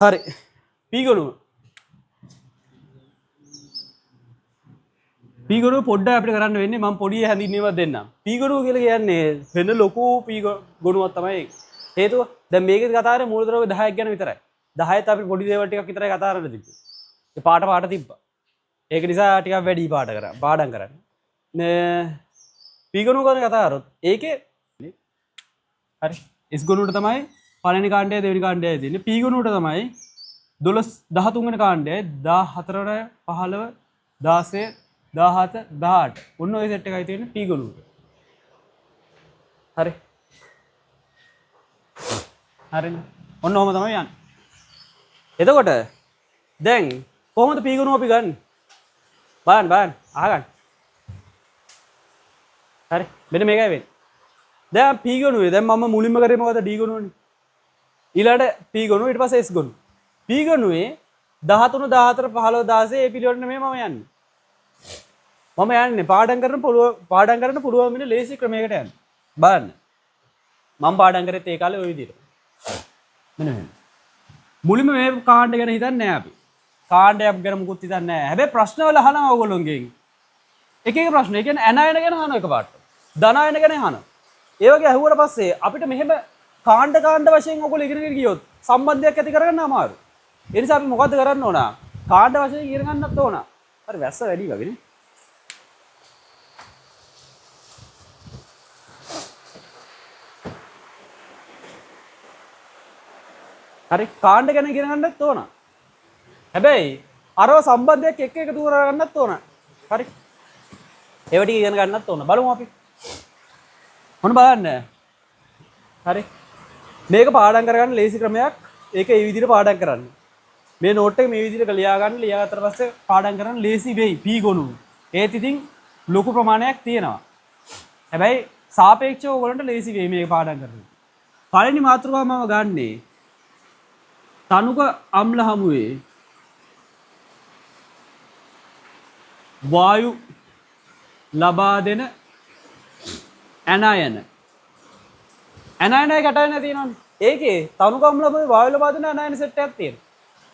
හරි. පීගොනුව. පීගොනුව පොඩ්ඩක් අපිට කරන්න වෙන්නේ මම පොඩි හැඳින්වීමක් දෙන්නම්. පීගොනුව කියලා කියන්නේ වෙන ලොකු පීගොනුවක් තමයි ඒක. හේතුව දැන් මේකේ කතා කරන්නේ මූලද්‍රව්‍ය 10ක් ගැන විතරයි. 10ත් අපි පොඩි දේවල් ටිකක් විතරයි කතා කරන්න තිබ්බේ. ඒ පාට පාට තිබ්බා. ඒක නිසා ටිකක් වැඩි පාට කරා. පාඩම් කරන්න. මේ පීගොනුව ගැන කතා කරොත් ඒකේ හරි එස් ගොනුවට තමයි පළවෙනි කාණ්ඩයයි දෙවෙනි කාණ්ඩයයි තියෙන්නේ. පී ගොනුවට තමයි 12 13 වෙනි කාණ්ඩයයි 14 15 16 17 18 ඔන්න ඔය සෙට් එකයි තියෙන්නේ පී ගොනුවට. හරි. හරිනේ. ඔන්න ඔහොම තමයි යන්නේ. එතකොට දැන් කොහොමද පී ගොනුව අපි ගන්න? බලන්න බලන්න අහගන්න. හරි. මෙන්න මේකයි වෙන්නේ. දැන් පී ගොනුවේ දැන් මම මුලින්ම කරේ මොකද ඩී ගොනුවනේ. ඊළඟට පී ගොනුව ඊට පස්සේ එස් ගොනුව. පී ගොනුවේ 13 14 15 16 ඒ පිළිවෙලට නෙමෙයි මම යන්නේ. මම යන්නේ පාඩම් කරන පුළුවන් පාඩම් කරන්න පුළුවන් වෙන ලේසි ක්‍රමයකට යන්න. බලන්න. මම පාඩම් කරෙත් ඒ කාලේ ওই විදිහට. මෙන්න මෙහෙම. මුලින්ම මේ කාණ්ඩ ගැන හිතන්නේ නෑ අපි. කාණ්ඩයක් ගැන මුකුත් හිතන්නේ නෑ. හැබැයි ප්‍රශ්නවල අහනවා ඕගොල්ලොන්ගෙන්. එක එක ප්‍රශ්න. ඒ කියන්නේ ඇන අයන ගැන අහනවා එකපාරට. ධන අයන ගැන අහනවා. ඒ වගේ අහුවට පස්සේ අපිට මෙහෙම කාණ්ඩ කාණ්ඩ වශයෙන් ඔයගොල්ලෝ ඉගෙනගෙන ගියොත් සම්බන්ධයක් ඇති කරගන්න අමාරුයි. ඒ නිසා අපි මොකද්ද කරන්න ඕන? කාණ්ඩ වශයෙන් ඉගෙන ගන්නත් ඕන. හරි වැස්ස වැඩි වගේ නේ. හරි කාණ්ඩ ගැන ඉගෙන ගන්නත් ඕන. හැබැයි අරව සම්බන්ධයක් එක්ක එකතු කරගන්නත් ඕන. හරි. ඒව ටික ඉගෙන ගන්නත් ඕන. බලමු අපි. මොන බලන්න. හරි. මේක පාඩම් කරගන්න ලේසි ක්‍රමයක්. ඒක ඒ විදිහට පාඩම් කරන්න. මේ නෝට් එක මේ විදිහට ලියා ගන්න. ලියාගත්තට පස්සේ පාඩම් කරන්න ලේසි වෙයි. පී ගොනුව. ඒත් ඉතින් ලොකු ප්‍රමාණයක් තියෙනවා. හැබැයි සාපේක්ෂව ඔයගොල්ලන්ට ලේසි වෙයි මේක පාඩම් කරන්න. පළවෙනි මාතෘකාව මම ගන්නේ තනුක අම්ල හමුවේ වායු ලබා දෙන ඇනයන. ඇනයනයි කැටයන තියෙනවනේ. ඒකේ තනුක අම්ල හමුවේ වායු ලබා දෙන ඇනයන සෙට් එකක් තියෙනවා.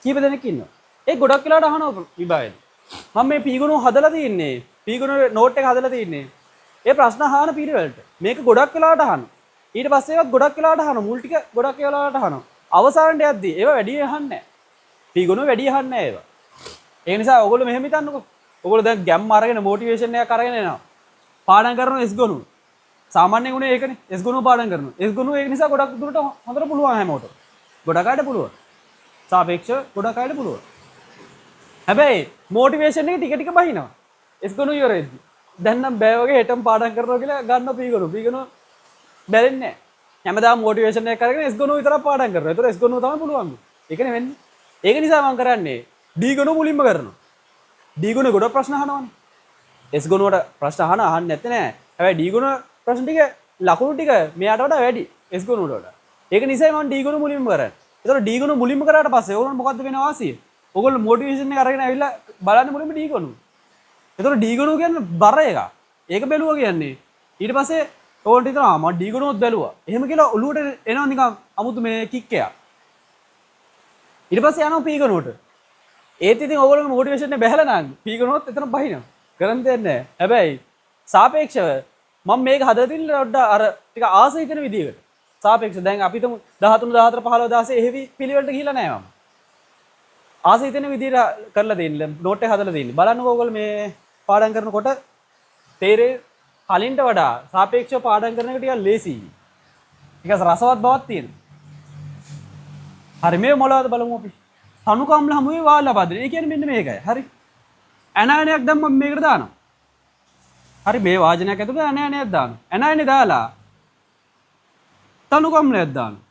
කීප දෙනෙක් ඉන්නවා. ඒ ගොඩක් වෙලාවට අහනවා විභාගෙදී. මම මේ පීගුණු හදලා තින්නේ. පීගුණු නෝට් එක හදලා තින්නේ. ඒ ප්‍රශ්න අහන පිළිවෙලට. මේක ගොඩක් වෙලාවට අහනවා. ඊට පස්සේ ඒවත් ගොඩක් වෙලාවට අහනවා. මුල් ටික ගොඩක් වෙලාවට අහනවා. අවසානට යද්දි ඒවා වැඩි අහන්නේ නැහැ. පීගුණු වැඩි අහන්නේ නැහැ ඒවා. ඒ නිසා ඔයගොල්ලෝ මෙහෙම හිතන්නකෝ. ඔයගොල්ලෝ දැන් ගැම්ම අරගෙන මොටිවේෂන් එකක් අරගෙන එනවා. පාඩම් කරනවා එස් ගොනු. සාමාන්‍ය ගුණය ඒකනේ. එස් ගොනු පාඩම් කරනවා. එස් ගොනු ඒක නිසා ගොඩක් දුරට හොඳට පුළුවන් හැමෝටම. ගොඩක් අයට පුළුවන්. සාපේක්ෂව ගොඩක් අයට පුළුවන්. හැබැයි මොටිවේෂන් එක ටික ටික බහිනවා. එස් ගොනු ඉවර වෙද්දි. දැන් නම් බෑ වගේ හෙටම පාඩම් කරනවා කියලා ගන්න පී ගොනු. පී ගොනු බැලෙන්නේ නැහැ. හැමදාම මොටිවේෂන් එකක් අරගෙන එස් ගොනු විතරක් පාඩම් කරනවා. ඒතර එස් ගොනු තමයි පුළුවන්. ඒකනේ වෙන්නේ. ඒක නිසා මම කරන්නේ ඩී ගොනු මුලින්ම කරනවා. ඩී ගොනු ගොඩක් ප්‍රශ්න අහනවනේ. එස් ගොනුවට ප්‍රශ්න අහන්න නැත්තේ නෑ. හැබැයි ඩී ගොනු ප්‍රශ්න ටික ලකුණු ටික මෙයාට වඩා වැඩි එස් ගොනුවට වඩා. ඒක නිසායි මම ඩී ගොනු මුලින්ම කරන්නේ. ඒතර ඩී ගොනු මුලින්ම කරාට පස්සේ ඕගොල්ලෝ මොකද්ද වෙන වාසිය? ඕගොල්ලෝ මොටිවේෂන් එක අරගෙන ඇවිල්ලා බලන්න මුලින්ම ඩී ගොනු. ඒතර ඩී ගොනු කියන්නේ බර එකක්. ඒක බැලුවා කියන්නේ ඊට පස්සේ ඕගොල්ලන්ට හිතෙනවා මම ඩී ගොනුවත් බැලුවා. එහෙම කියලා ඔලුවට එනවා නිකන් අමුතු මේ කික් එකක්. ඊට පස්සේ යනවා පී ගොනුවට. ඒත් ඉතින් ඕගොල්ලෝගේ මොටිවේෂන් එක බැහැලා නම් පී ගොනුවත් එතන බහිනවා. කරන්න දෙයක් නෑ. හැබැයි සාපේක්ෂව මම මේක හදලා තින්නේ පොඩ්ඩක් අර ටික ආස හිතෙන විදියකට. සාපේක්ෂ දැන් අපි හිතමු 13 14 15 16 එහෙවි පිළිවෙලට ගිහිල්ලා නෑ මම. ආස හිතෙන විදියට කරලා දෙන්නේ. නෝට් එක හදලා දෙන්නේ. බලන්නකෝ ඕගොල්ලෝ මේ පාඩම් කරනකොට තේරෙයි කලින්ට වඩා සාපේක්ෂව පාඩම් කරන එක ටිකක් ලේසියි. ටිකක් රසවත් බවක් තියෙනවා. හරි මේ මොනවද බලමු අපි. තනුක අම්ල හමුවේ වායු ලබා දෙන. ඒ කියන්නේ මෙන්න මේකයි. හරි. ඇනයනයක් දැන් මම මේකට දානවා. හරි මේ වාජනයක් ඇතුළේ ඇනයනයක් දානවා. ඇනයනේ දාලා තනුක අම්ලයක් දානවා.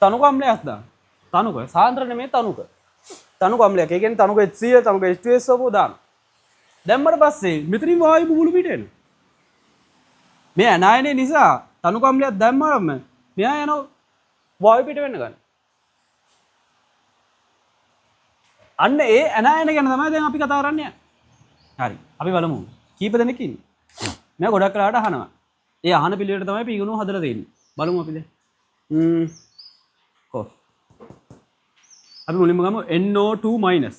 තනුක අම්ලයක් දානවා. තනුක සාන්ද්‍ර නෙමෙයි තනුක. තනුක අම්ලයක්. ඒ කියන්නේ තනුක HCl තනුක H2SO4 දානවා. දැම්මට පස්සේ මෙතනින් වායු බුබුලු පිට එනවා. මේ ඇනයනේ නිසා තනුක අම්ලයක් දැම්මම මෙයා යනවා වායු පිට වෙන්න ගන්න. අන්න ඒ ඇනයන ගැන තමයි දැන් අපි කතා කරන්නේ. හරි. අපි බලමු. කීප දෙනෙක් ඉන්නේ. මෙයා ගොඩක් වෙලාවට අහනවා. ඒ අහන පිළිවෙලට තමයි පීගුණු හදලා දෙන්නේ. බලමු අපි දැන්. කො. අපි මුලින්ම ගමු NO2-.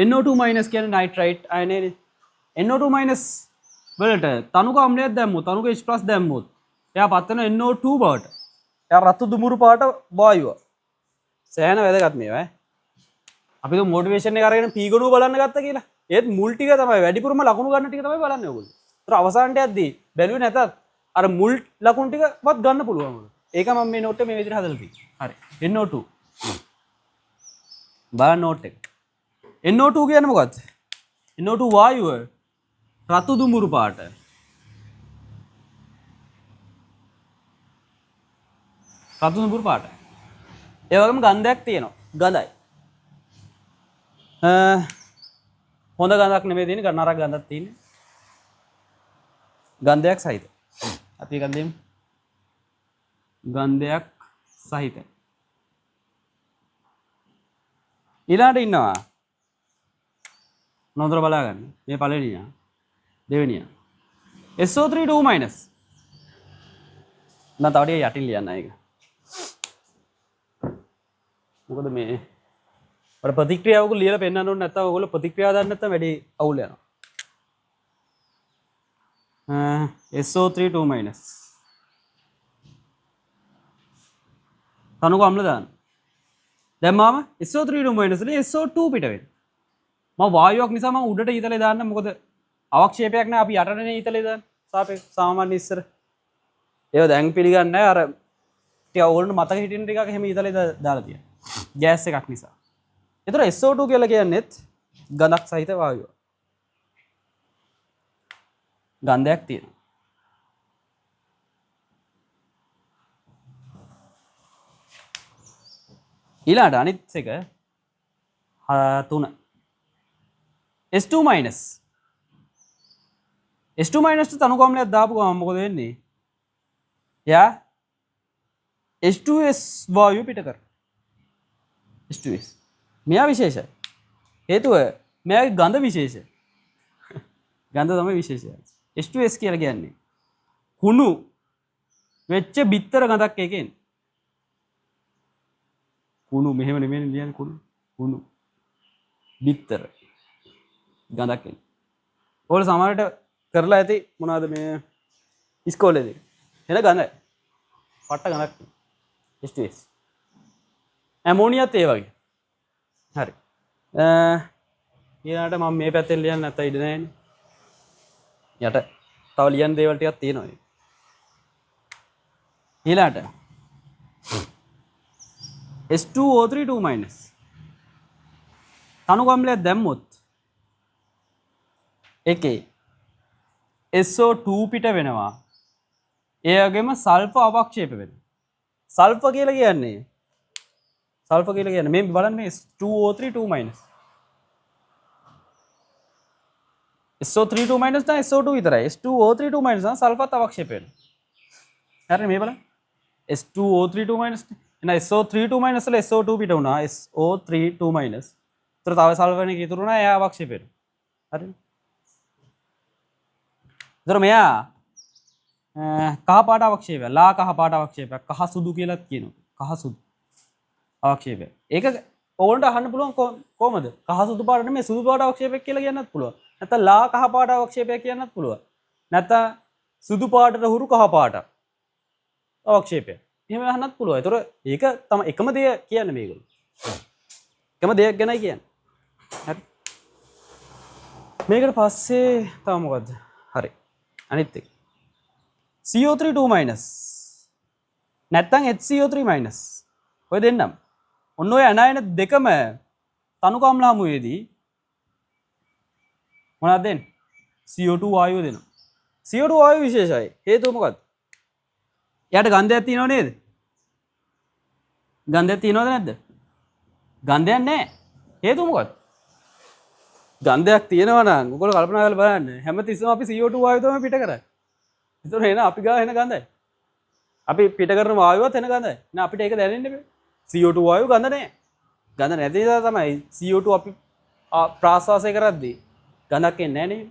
NO2- කියන්නේ නයිට්‍රයිට් අයනයනේ. NO2- වලට තනුක අම්ලයක් දැම්මොත්, තනුක H+ දැම්මොත් එයා පත් වෙන NO2 බවට. එයා රතු දුමුරු පාට වායුව. සෑහෙන වැදගත් මේවා ඈ. අපි તો මොටිවේෂන් එක අරගෙන පී ගුණුව බලන්න ගත්තා කියලා. ඒත් මුල් ටික තමයි වැඩිපුරම ලකුණු ගන්න ටික තමයි බලන්නේ ඔයගොල්ලෝ. ඒතර අවසානට යද්දී බැලුවේ නැතත් අර මුල් ලකුණු ටිකවත් ගන්න පුළුවන් ඔයගොල්ලෝ. ඒක මම මේ නෝට් එක මේ විදිහට හදලා තියෙන්නේ. හරි. NO2. බලන්න නෝට් එක. NO2 කියන්නේ මොකද්ද? NO2 වායුව රතු දුමුරු පාට. රතු දුමුරු පාට. ඒ වගේම ගන්ධයක් තියෙනවා. ගඳයි. හොඳ ගඳක් නෙමෙයි තියෙන්නේ, නරක ගඳක් තියෙන්නේ. ගන්ධයක් සහිත. අපි එකක් දෙමු. ගන්ධයක් සහිත. ඊළඟට ඉන්නවා. නොදර බලා ගන්න. මේ පළවෙනියා, දෙවෙනියා. SO3 2-. මම තව ටිකක් යටින් ලියන්න ඒක. මොකද මේ අර ප්‍රතික්‍රියාවක ලියලා පෙන්නන්න ඕනේ නැත්නම් ඔයගොල්ලෝ ප්‍රතික්‍රියාව දන්නේ නැත්නම් වැඩි අවුල් යනවා. SO3 2-. තනුක අම්ල දාන්න. දැම්මාම SO3 2- වලින් SO2 පිට වෙනවා. මම වායුවක් නිසා මම උඩට ඊතලේ දාන්න, මොකද අවක්ෂේපයක් නෑ, අපි යටටනේ ඊතලේ දාන්නේ. සාපේක්ෂ සාමාන්‍ය ඉස්සර. ඒව දැන් පිළිගන්නේ නෑ, අර ටික ඕගොල්ලන්ට මතක හිටින ටිකක් එහෙම ඊතලේ දාලා තියෙනවා. ගෑස් එකක් නිසා. ඒතර SO2 කියලා කියන්නේත් ගඳක් සහිත වායුවක්. ගන්ධයක් තියෙනවා. ඊළඟට අනිත් එක 3. S2-. S2- තනුක අම්ලයක් දාපු ගමන් මොකද වෙන්නේ? එයා H2S වායුව පිට කරනවා. H2S. මෙයා විශේෂයි. හේතුව මෙයාගේ ගඳ විශේෂයි. ගඳ තමයි විශේෂය. H2S කියලා කියන්නේ කුණු වෙච්ච බිත්තර ගඳක් ඒකෙන්. කුණු මෙහෙම නෙමෙයි ලියන්නේ, කුණු. කුණු බිත්තර ගඳක් එන්නේ. ඔයාලා සමහරවිට කරලා ඇති මොනවද මේ ඉස්කෝලේදී. එන ගඳයි. පට්ට ගඳක්. H2S. ඇමෝනියාත් ඒ වගේ. හරි. ඊළඟට මම මේ පැත්තෙන් ලියන්න නැත්තම් ඉඩ නෑනේ. යට තව ලියන්න දේවල් ටිකක් තියෙනවා. ඊළඟට S2O3 2-. තනුක අම්ලයක් දැම්මොත් ඒකේ SO2 පිට වෙනවා. ඒ වගේම සල්ෆර් අවක්ෂේප වෙනවා. සල්ෆර් කියලා කියන්නේ, සල්ෆර් කියලා කියන්නේ මේ බලන්න මේ S2O3 2-. SO3 2- නම් SO2 විතරයි. S2O3 2- නම් සල්ෆර්ත් අවක්ෂේප වෙනවා. හරිනේ මේ බලන්න. S2O3 2- නේ. එහෙනම් SO3 2- වල SO2 පිට වුණා. SO3 2-. ඒතර තව සල්ෆර් එක ඉතුරු වුණා, එයා අවක්ෂේප වෙනවා. හරිනේ. ඒතර මෙයා කහ පාට අවක්ෂේපයක්, ලා කහ පාට අවක්ෂේපයක්, කහ සුදු කියලාත් කියනවා. කහ සුදු අවක්ෂේපයක්. ඒක ඕගොල්ලන්ට අහන්න පුළුවන් කොහමද? කහ සුදු පාට නෙමෙයි, සුදු පාට අවක්ෂේපයක් කියලා කියන්නත් පුළුවන්. නැත්නම් ලා කහ පාට අවක්ෂේපයක් කියන්නත් පුළුවන්. නැත්නම් සුදු පාටට හුරු කහ පාට අවක්ෂේපයක්. එහෙම අහන්නත් පුළුවන්. ඒතර ඒක තමයි එකම දේ කියන්නේ මේගොල්ලෝ. එකම දෙයක් ගැනයි කියන්නේ. හරි. මේකට පස්සේ තව මොකද්ද? හරි. අනිත් එක. CO3 2- නැත්නම් HCO3 minus. ඔය දෙන්නම. ඔන්න ඔය ඇනයන දෙකම තනුක අම්ල හමුවේදී මොනවද දෙන්නේ? CO2 වායුව දෙනවා. CO2 වායුව විශේෂයි. හේතුව මොකද්ද? එයාට ගන්ධයක් තියෙනව නේද? ගන්ධයක් තියෙනවද නැද්ද? ගන්ධයක් නැහැ. හේතුව මොකද්ද? ගන්ධයක් තියෙනවා නම් ඔයගොල්ලෝ කල්පනා කරලා බලන්න. හැමතිස්සෙම අපි CO2 වායුව තමයි පිට කරන්නේ. ඒතකොට එන අපි ගාව එන ගඳයි. අපි පිට කරන වායුවත් එන ගඳයි. නෑ අපිට ඒක දැනෙන්නේ බෑ. CO2 වායුව ගඳ නෑ. ගඳ නැති නිසා තමයි CO2 අපි ප්‍රාශ්වාසය කරද්දී ගඳක් එන්නේ නෑ නේ.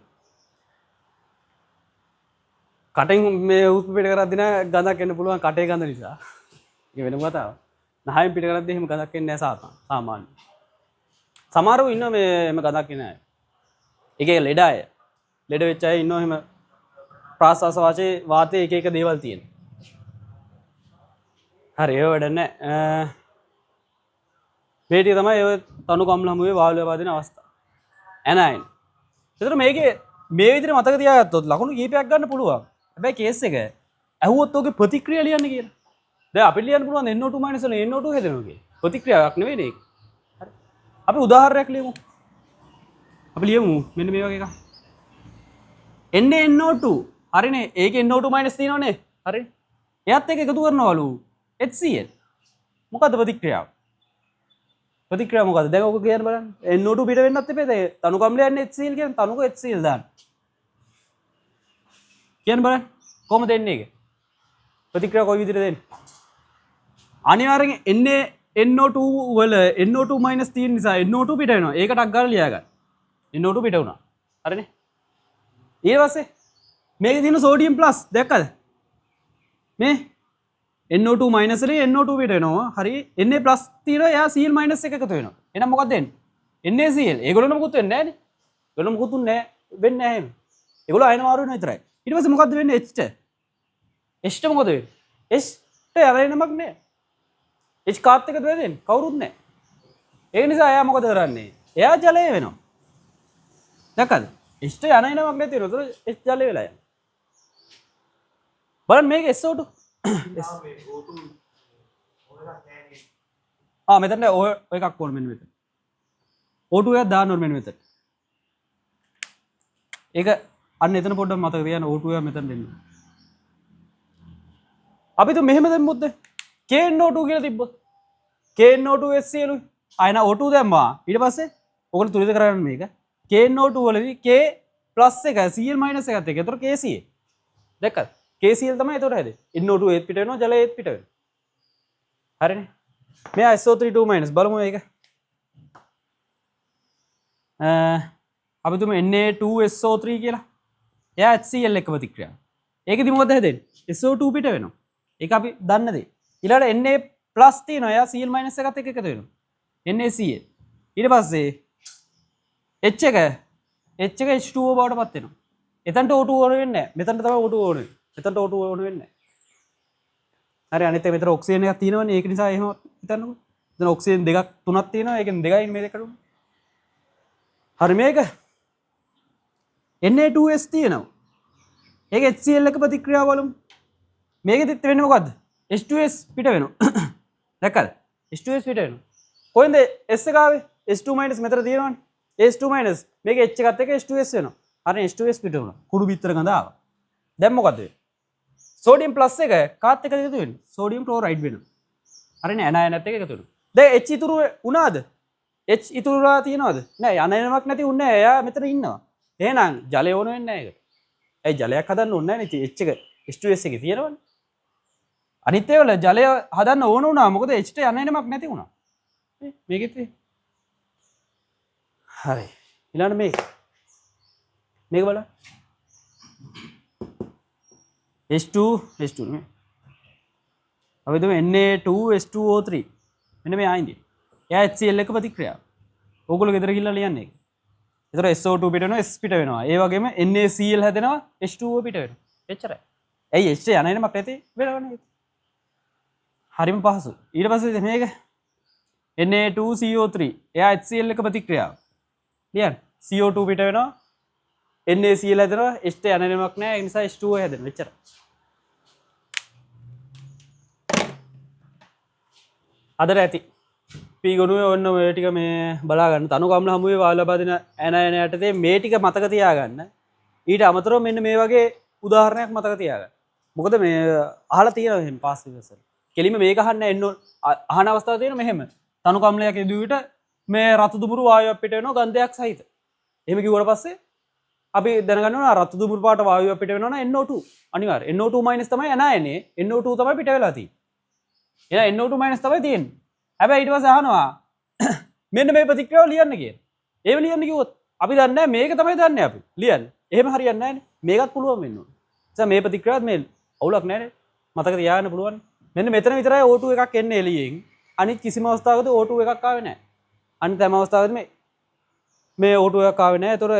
කටෙන් මේ හුස්ම පිට කරද්දී නෑ ගඳක් එන්න පුළුවන් කටේ ගඳ නිසා. ඒක වෙනම කතාවක්. නහයෙන් පිට කරද්දී එහෙම ගඳක් එන්නේ නැහැ සාමාන්‍ය. සමහරව ඉන්නවා මේ එහෙම ගඳක් එන්නේ නැහැ. ඒක ලෙඩ අය. ලෙඩ වෙච්ච අය ඉන්නවා එහෙම ප්‍රාශ්වාස වාචේ වාතයේ එක එක දේවල් තියෙන. හරි ඒව වැඩ නැහැ. මේ ටික තමයි ඔය තනු කම්ල හමුවේ වායු ලබා දෙන අවස්ථා. ඇනයන්. ඒතර මේකේ මේ විදිහට මතක තියාගත්තොත් ලකුණු කීපයක් ගන්න පුළුවන්. හැබැයි කේස් එක ඇහුවොත් ඔගේ ප්‍රතික්‍රියා ලියන්න කියලා. දැන් අපිට ලියන්න පුළුවන් NO2 minus වලින් NO2 හැදෙනවා කියලා. ප්‍රතික්‍රියාවක් නෙවෙයි නේ ඒක. හරි. අපි උදාහරණයක් ලියමු. අපි ලියමු මෙන්න මේ වගේ එකක්. NaNO2 හරිනේ. ඒකේ NO2 minus තියෙනවනේ. හරි. එයත් එක්ක එකතු කරනවලු HCl. මොකද්ද ප්‍රතික්‍රියාව? ප්‍රතික්‍රියාව මොකද්ද? දැන් ඔක කියන්න බලන්න. NO2 පිට වෙන්නත් එපා. දැන් තනු කම්ලය යන්නේ HCl කියන්නේ තනුක HCl දාන්න. කියන්න බලන්න. කොහොමද එන්නේ ඒක? ප්‍රතික්‍රියාව කොයි විදිහට දෙන්නේ? අනිවාර්යෙන් NaNO2 වල NO2 minus තියෙන නිසා NO2 පිට වෙනවා. ඒක ටක් ගාලා ලියා ගන්න. NO2 පිට වුණා. හරිනේ. ඊට පස්සේ මේකේ තියෙන සෝඩියම් ප්ලස් දැක්කද? මේ NO2 minus වලින් NO2 පිට වෙනවා. හරි. Na plus තියෙනවා. එයා Cl minus එක එකතු වෙනවා. එහෙනම් මොකක්ද වෙන්නේ? NaCl. ඒගොල්ලෝ මොකුත් වෙන්නේ නැහනේ. ඒගොල්ලෝ මොකුත් නැහැ. වෙන්නේ නැහැ එහෙම. ඒගොල්ලෝ අයන මාරු වෙනවා විතරයි. ඊට පස්සේ මොකද්ද වෙන්නේ? H ට. H ට මොකද වෙන්නේ? H ට යන නමක් නෑ. H කාත් එකද වෙන්නේ? කවුරුත් නෑ. ඒ නිසා එයා මොකද කරන්නේ? එයා ජලය වෙනවා. දැක්කද? H ට යන නමක් නැති වෙනවා. ඒතර H ජලය වෙලා යනවා. බලන්න මේක SO2. ආ මෙතන ඔය එකක් ඕන මෙන්න මෙතන. O2 එකක් දාන්න ඕන මෙන්න මෙතන. ඒක අන්න එතන පොඩ්ඩක් මතක තියාගන්න O2 එක මෙතන දෙන්න. අපි තු මෙහෙම දැම්මොත් දැන් KNO2 කියලා තිබ්බොත් KNO2 HCl උයි. ආ එන O2 දැම්මා. ඊට පස්සේ ඔයගොල්ලෝ තුලිත කරගන්න මේක. KNO2 වලදී K plus එක Cl minus එකත් එක්ක. ඒතර KCl. දැක්කද? KCl තමයි ඒතර හැදෙන්නේ. NO2 ඒත් පිට වෙනවා ජලය ඒත් පිට වෙනවා. හරිනේ. මෙයා SO32 minus බලමු මේක. අපි තුමු Na2SO3 කියලා. එයා HCl එක්ක ප්‍රතික්‍රියා. ඒකෙදි මොකද හැදෙන්නේ? SO2 පිට වෙනවා. ඒක අපි දන්න දේ. ඊළඟට Na plus තියෙනවා. එයා Cl minus එකත් එක්ක එකතු වෙනවා. NaCl. ඊට පස්සේ H එක H2O බවට පත් වෙනවා. එතනට O2 ඕන වෙන්නේ නැහැ. මෙතනට තමයි O2 ඕන වෙන්නේ. මෙතනට O2 ඕන වෙන්නේ නැහැ. හරි අනිත් එක මෙතන ඔක්සිජන් එකක් තියෙනවනේ. ඒක නිසා එහෙම හිතන්නකෝ. එතන ඔක්සිජන් දෙකක් තුනක් තියෙනවා. ඒකෙන් දෙකයි මේ දෙකට උනේ. හරි මේක Na2S තියෙනවා. ඒක HCl එක ප්‍රතික්‍රියාව බලමු. මේකෙදිත් වෙන්නේ මොකද්ද? H2S පිට වෙනවා. දැක්කද? H2S පිට වෙනවා. කොහෙන්ද S එක ආවේ? H2 minus මෙතන තියෙනවනේ. H2 minus මේක H එකත් එක්ක H2S වෙනවා. හරි H2S පිට වුණා. කුඩු බිත්තර ගඳ ආවා. දැන් මොකද්ද වෙන්නේ? සෝඩියම් ප්ලස් එක කාත් එක්කද එකතු වෙන්නේ? සෝඩියම් ක්ලෝරයිඩ් වෙනවා. හරිනේ ඇනයනත් එක්ක එකතු වෙනවා. දැන් H ඉතුරු වුණාද? H ඉතුරු වෙලා තියෙනවද? නෑ යනනමක් නැති උන්නේ නෑ. එයා මෙතන ඉන්නවා. එහෙනම් ජලය ඕන වෙන්නේ නෑ ඒකට. ඇයි ජලයක් හදන්න ඕනේ නෑනේ. ඉතින් H එක H2S එකේ තියෙනවනේ. අනිත් ඒවල ජලය හදන්න ඕන වුණා. මොකද H ට යනනමක් නැති වුණා. මේකෙත් හරි. ඊළඟට මේක. මේක බලන්න. H2 H2 නෙමෙයි. අපි තුමු Na2H2O3. මෙන්න මේ ආයින්දී. එයා HCl එක ප්‍රතික්‍රියාව. ඕගොල්ලෝ ගෙදර ගිහලා ලියන්න ඒක. ඒතර SO2 පිට වෙනවා S පිට වෙනවා. ඒ වගේම NaCl හැදෙනවා H2O පිට වෙනවා. එච්චරයි. ඇයි H යන එනමක් නැති වෙනවනේ. හරිම පහසු. ඊට පස්සේ මේක Na2CO3. එයා HCl එක ප්‍රතික්‍රියාව. ලියන්න. CO2 පිට වෙනවා NaCl හැදෙනවා H යන එනමක් නෑ. ඒ නිසා H2O හැදෙනවා. එච්චරයි. අදට ඇති. පී ගොනුවේ ඔන්න ඔය ටික මේ බලා ගන්න. තනු කම්ල හමුවේ වායු ලබා දෙන ඇනයන යටතේ මේ ටික මතක තියාගන්න. ඊට අමතරව මෙන්න මේ වගේ උදාහරණයක් මතක තියාගන්න. මොකද මේ අහලා තියෙනවා එහෙම පාස් විවසල. කෙලින්ම මේක අහන්න එන්න අහන අවස්ථාවක් තියෙනවා මෙහෙම. තනු කම්ලයක් යෙදුව විට මේ රතු දුඹුරු වායුවක් පිට වෙනවා ගන්ධයක් සහිත. එහෙම කිව්වට පස්සේ අපි දැනගන්න ඕන රතු දුඹුරු පාට වායුවක් පිට වෙනවා නම් NO2 අනිවාර්යයෙන් NO2 minus තමයි ඇනයනේ NO2 තමයි පිට වෙලා තියෙන්නේ. එහෙනම් NO2 minus තමයි තියෙන්නේ. හැබැයි ඊට පස්සේ අහනවා මෙන්න මේ ප්‍රතික්‍රියාව ලියන්න කියලා. ඒව ලියන්න කිව්වොත් අපි දන්නේ නැහැ මේක තමයි දන්නේ අපි. ලියන්න. එහෙම හරියන්නේ නැහැනේ. මේකත් පුළුවන් වෙන්න ඕනේ. නිසා මේ ප්‍රතික්‍රියාවත් මේ අවුලක් නැහැනේ. මතක තියාගන්න පුළුවන්. මෙන්න මෙතන විතරයි O2 එකක් එන්නේ එළියෙන්. අනිත් කිසිම අවස්ථාවකදී O2 එකක් ආවේ නැහැ. අනිත් හැම අවස්ථාවකදීම මේ O2 එකක් ආවේ නැහැ. ඒතොර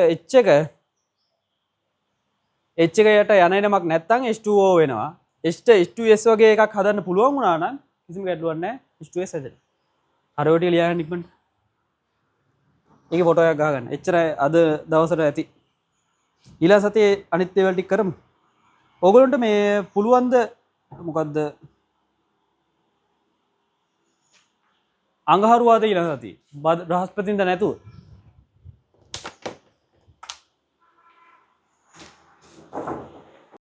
H එක යට යන එනමක් නැත්තම් H2O වෙනවා. H ට H2S වගේ එකක් හදන්න පුළුවන් වුණා නම් කිසිම ගැටලුවක් නැහැ. H2S හැදෙනවා. අර ඔය ටික ලියාගන්න ඉක්මනට. ඒකේ ෆොටෝ එකක් ගහගන්න. එච්චරයි අද දවසට ඇති. ඊළඟ සතියේ අනිත් ඒවල් ටික කරමු. ඕගොල්ලන්ට මේ පුළුවන් ද මොකද්ද අඟහරුවාද ඊළඟ සතියේ? බ්‍රහස්පතින්ද නැතුව.